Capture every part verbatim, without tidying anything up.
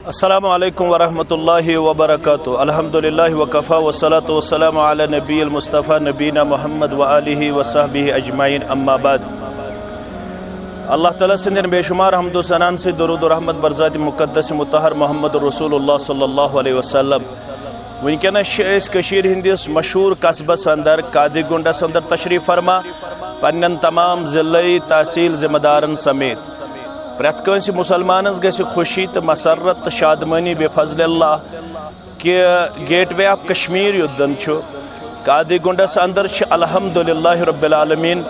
السلام علیکم ورحمۃ اللہ وبرکاتہ۔ الحمد للہ وکفی والصلاۃ والسلام علی نبی المصطفیٰ نبینا محمد و آلہ و صحبہ اجمعین، اما بعد۔ اللہ تعالیٰ سٕنٛدٮ۪ن بے شمار حمد و ثناہن سۭتۍ درود و رحمت بر ذات مقدس مطہر محمد رسول اللہ صلی اللہ علیہ وسلم۔ وٕنکیٚنَس چھِ أسۍ کٔشیٖرِ ہٕنٛدِس مشہوٗر قصبس اندر، قادی گُنڈس اندر تشریف فرما، پننٮ۪ن تمام ضلعی تحصیل ذمہ دارن سمیت۔ پرٛٮ۪تھ کٲنٛسہِ مُسلمانس گژھِ خوشی تہٕ مسرت تہٕ شادمٲنی بفضل اللہ کہِ گیٹ وے آف کشمیر یُس زن چھُ، قادی گُنڈس اندر چھِ الحمدللہ رب العالمین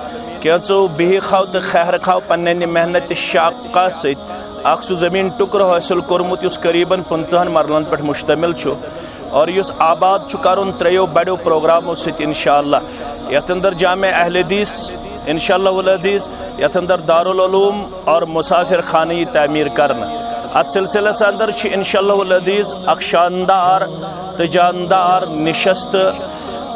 کینٛژو بِہِکھ ہاو تہٕ خیرکھ ہاو پننہِ محنت شاقہ سۭتۍ اکھ سُہ زمین ٹُکرٕ حٲصِل کوٚرمُت یُس قریباً پٕنٛژٕہن مرلن پٮ۪ٹھ مشتمل چھُ اور یُس آباد چھُ کرُن ترٛیٚیو بڑیو پروگرامو سۭتۍ انشاءاللہ، یتھ اندر جامع اہل حدیث انشاءاللہ العزیز، یتھ اندر دارالعلوم اور مسافر خانہ یی تعمیر کرنہٕ۔ اتھ سلسلس اندر چھِ انشاءاللہ العزیز اکھ شاندار تہٕ جاندار نشست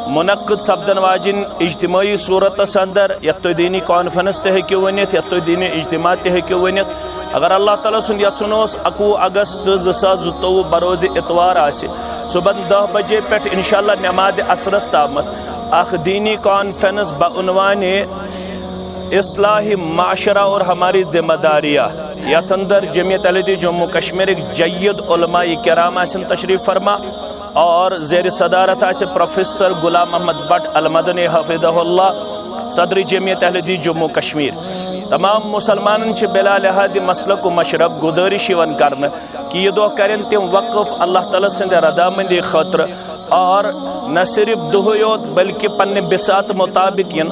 منعقد سپدن واجن اجتماعی صورتس اندر، یتھ تُہۍ دینی کانفرنس تہِ ہیٚکِو ؤنِتھ، یتھ تُہۍ دینی اجتماع تہِ ہیٚکِو ؤنِتھ۔ اگر اللہ تعالیٰ سُنٛد یژھُن اوس، اکوُہ اگست زٕ ساس زٕتووُہ بروز اتوار آسہِ صبحن دہ بجے پٮ۪ٹھ انشاءاللہ نماز عصرس تامتھ اکھ دینی کانفرنس بعنوان اصلاح معاشرہ اور ہماری ذمہ داریاں، یتھ اندر جمعیت اہل حدیث جموں کشمیرٕکۍ جید علماء کرام آسن تشریف فرما اور زیر صدارت آسہِ پروفیسر غلام محمد بٹ المدنی حفظہ اللہ، صدر جمعیت اہل حدیث جموں کشمیر۔ تمام مسلمانن چھِ بلا لحاظ مسلک و مشرب گزارش یِوان کرنہٕ کہِ یہِ دۄہ کرن تِم وقف اللہ تعالیٰ سٕنٛدِ رضامندی خٲطرٕ اور نہ صرف دۄہے یوت بلکہِ پننہِ بساط مطابق یِن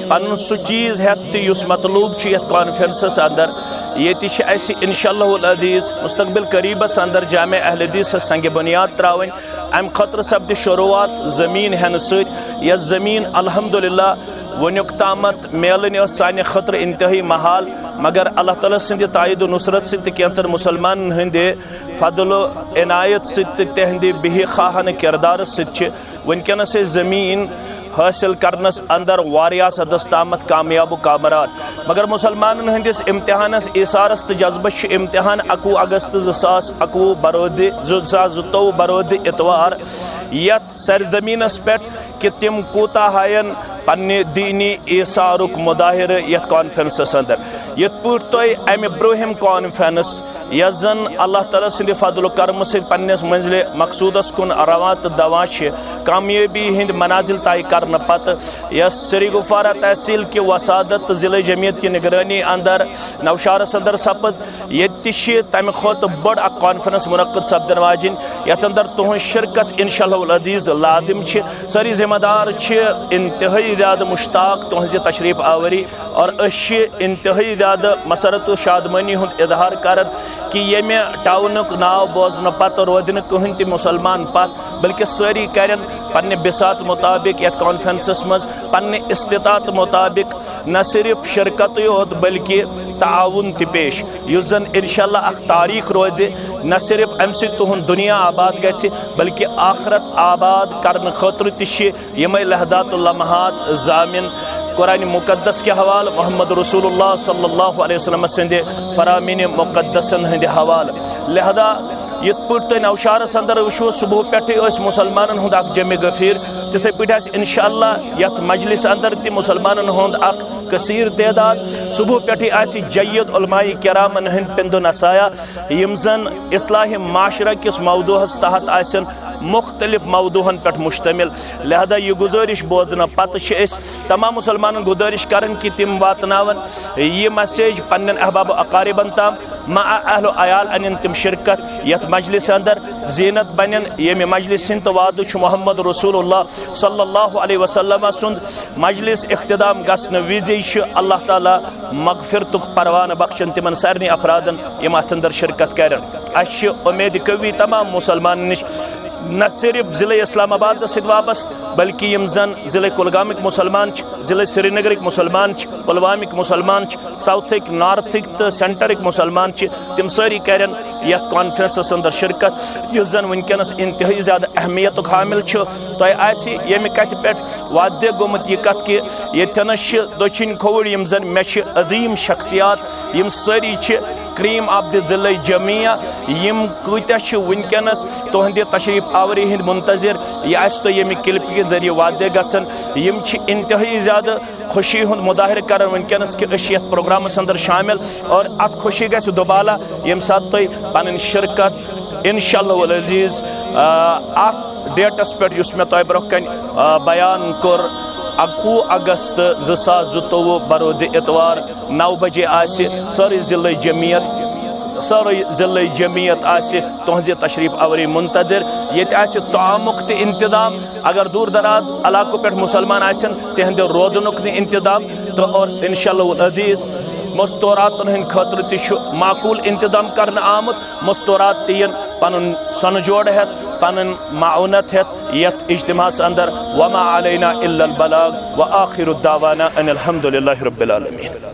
پنُن سُہ چیز ہیتھ تہِ یُس مطلوب چھُ یتھ کانفرنسس اندر۔ ییٚتہِ چھِ اسہِ انشاءاللہ العزیز مستقبل قریبس اندر جامع اہل حدیثس سنگ بنیاد تراوٕنۍ۔ امہِ خٲطرٕ سپدِ شروعات زمین ہینہٕ سۭتۍ، یۄس زمین الحمدللہ وُنیُک تامتھ میلٕنۍ ٲس سانہِ خٲطرٕ انتہٲئی محال، مگر اللہ تعالیٰ سٕنٛدِ تائید و نصرت سۭتۍ تہٕ کینٛژن مسلمانن ہٕنٛدِ فضل و عنایت سۭتۍ تہٕ تِہنٛدِ بِہِکھ خواہانہٕ کردارس سۭتۍ چھِ وٕنکیٚنس أسۍ زمین حٲصِل کرنس اندر واریاہ حدس تامتھ کامیاب و کامران۔ مگر مسلمانن ہٕنٛدِس امتحانس، ایثارس تہٕ جذبس چھُ امتحان اکوُہ اگست زٕ ساس اکوُہ برودِ، زٕ ساس زٕتووُہ برودِ اتوار یتھ سرزمینس پٮ۪ٹھ کہِ تِم کوٗتاہ ہاین پننہِ دینی ایثارُک مظاہرٕ یتھ کانفرنسس اندر۔ یتھ پٲٹھۍ تۄہہِ امہِ برونٛہِم کانفرنس، یۄس زن اللہ تعالیٰ سٕنٛدِ فضل و کرمہٕ سۭتۍ پننِس منزلِ مقصودس کُن رواں تہٕ دواں چھِ، کامیٲبی ہٕنٛدۍ منازل طے کرنہٕ پتہٕ، یۄس سری گفوارہ تحصیل کہِ وسادت تہٕ ضلع جمعیت کہِ نگرٲنی اندر نوشہرس اندر سپٕد، ییٚتہِ تہِ چھِ تمہِ کھۄتہٕ بٔڑ اکھ کانفرنس منعقد سپدن واجِنۍ، یتھ اندر تُہنٛز شرکت انشاءاللہ العزیز لازم چھِ۔ سٲری ذمہ دار چھِ انتہٲئی زیادٕ مشتاق تُہنٛزِ تشریف آوری اور أسۍ چھِ انتہٲئی زیادٕ مسرت و شادمٲنی ہُنٛد اظہار کران کہِ ییٚمہِ ٹاونُک ناو بوزنہٕ پتہٕ روزِ نہٕ کٕہٕنۍ تہِ مسلمان پتھ، بلکہِ سٲری کرن پننہِ بساط مطابق یتھ کانفرنسس منٛز پننہِ استطاعت مطابق نہ صرف شرکتٕے یوت بلکہِ تعاون تہِ پیش، یُس زن انشاءاللہ اکھ تاریخ روزِ نہ صرف امہِ سۭتۍ تُہُنٛد دُنیا آباد گژھِ بلکہِ آخرت آباد کرنہٕ خٲطرٕ تہِ چھِ یِمے لحظات و لمحات ضامن قرآن مقدس کہِ حوالہٕ، محمد رسول اللہ صلی اللہ علیہ وسلم سٕنٛدِ فرامین مقدسن ہٕنٛدِ حوالہٕ۔ لہذا یِتھ پٲٹھۍ تُہۍ نوشہرس اندر وٕچھو، صبح پٮ۪ٹھٕے ٲسۍ مسلمانن ہُنٛد اکھ جمع گفیر، تِتھے پٲٹھۍ آسہِ انشاءاللہ یتھ مجلس اندر تہِ مسلمانن ہُنٛد اکھ کثیر تعداد۔ صبح پٮ۪ٹھٕے آسہِ جید علماء کرامن ہٕنٛدۍ پِندٕ نصایح، یِم زن اصلاح معاشرہ کِس موضوعس تحت آسن مختلف موضوعن پٮ۪ٹھ مشتمل۔ لہذا یہِ گزارش بوزنہٕ پتہٕ چھِ أسۍ تمام مسلمانن گزارش کران کہِ تِم واتناون یہِ مسیج پننٮ۪ن احباب و اقاربن تام، مع اہل و عیال انن تِم شرکت یتھ مجلس اندر، زینت بنن ییٚمہِ مجلس ہٕنٛدۍ تہٕ وعدٕ چھُ محمد رسول اللہ صلی اللہ علیہ وسلم سُنٛد مجلس اختتام گژھنہٕ وِزِ چھُ اللہ تعالیٰ مغفرتُک پروانہٕ بخشان تِمن سارنٕے افرادن یِم اتھ اندر شرکت کرن۔ اسہِ چھِ امید قوی تمام مسلمانن نِش نہ صرف ضلع اسلام آبادس سۭتۍ وابستہٕ، بلکہ یِم زن ضلع کُلگامٕکۍ مُسلمان چھِ، ضلع سرینگرٕکۍ مُسلمان چھِ، پلوامٕکۍ مُسلمان چھِ، ساؤتھٕکۍ، نارتھٕکۍ تہٕ سینٹرٕکۍ مُسلمان چھِ، تِم سٲری کرن یتھ کانفرنسس اندر شرکت، یُس زن وٕنکیٚنس انتہٲئی زیادٕ اہمیتُک حامل چھُ۔ تۄہہِ آسہِ ییٚمہِ کتھِ پٮ۪ٹھ وعدٕ گوٚمُت یہِ کتھ کہِ ییٚتھٮ۪نس چھِ دٔچھِنۍ کھووٕرۍ، یِم زن مےٚ چھِ عظیٖم شخصیات، یِم سٲری چھِ cream of the ضلع جمعیہ، یِم کۭتیاہ چھِ وٕنکیٚنس تُہنٛدِ تشریف آوری ہٕنٛدۍ منتظر۔ یہِ آسہِ تۄہہِ ییٚمہِ کلپہِ کہِ ذٔریعہٕ وعدٕ گژھان، یِم چھِ انتہٲئی زیادٕ خوشی ہُنٛد مظاہرٕ کران وٕنکیٚنس کہِ أسۍ چھِ یتھ پروگرامس اندر شامل، اور اتھ خوشی گژھِ دوبالہ ییٚمہِ ساتہٕ تُہۍ پنٕنۍ شرکت انشاءاللہ العزیز، آ، اتھ ڈیٹس پٮ۪ٹھ یُس مےٚ تۄہہِ برونٛہہ کنہِ، آ، بیان کوٚر، اَکوُہ اگست زٕ ساس زٕتووُہ برودِ اتوار نو بجے آسہِ سٲرٕے ضلعٕچ جمعیت، سٲرٕے ضلعٕچ جمعیت آسہِ تُہنٛزِ تشریف آوری منتظر۔ ییٚتہِ آسہِ طعامُک تہِ انتظام، اگر دوٗر دراز علاقو پٮ۪ٹھ مُسلمان آسن، تِہنٛدِ روزنُک تہِ انتظام۔ تہٕ اور انشاءاللہ العزیز مستوراتن ہٕنٛدِ خٲطرٕ تہِ چھُ معقول انتظام کرنہٕ آمُت۔ مستورات تہِ یِن پنُن سۄنہٕ جوڑٕ ہٮ۪تھ، پنٕنۍ معاونت ہٮ۪تھ یتھ اجتماعس اندر۔ وما علینا الا البلاغ، وآخر دعوانا ان الحمد للہ رب العالمین۔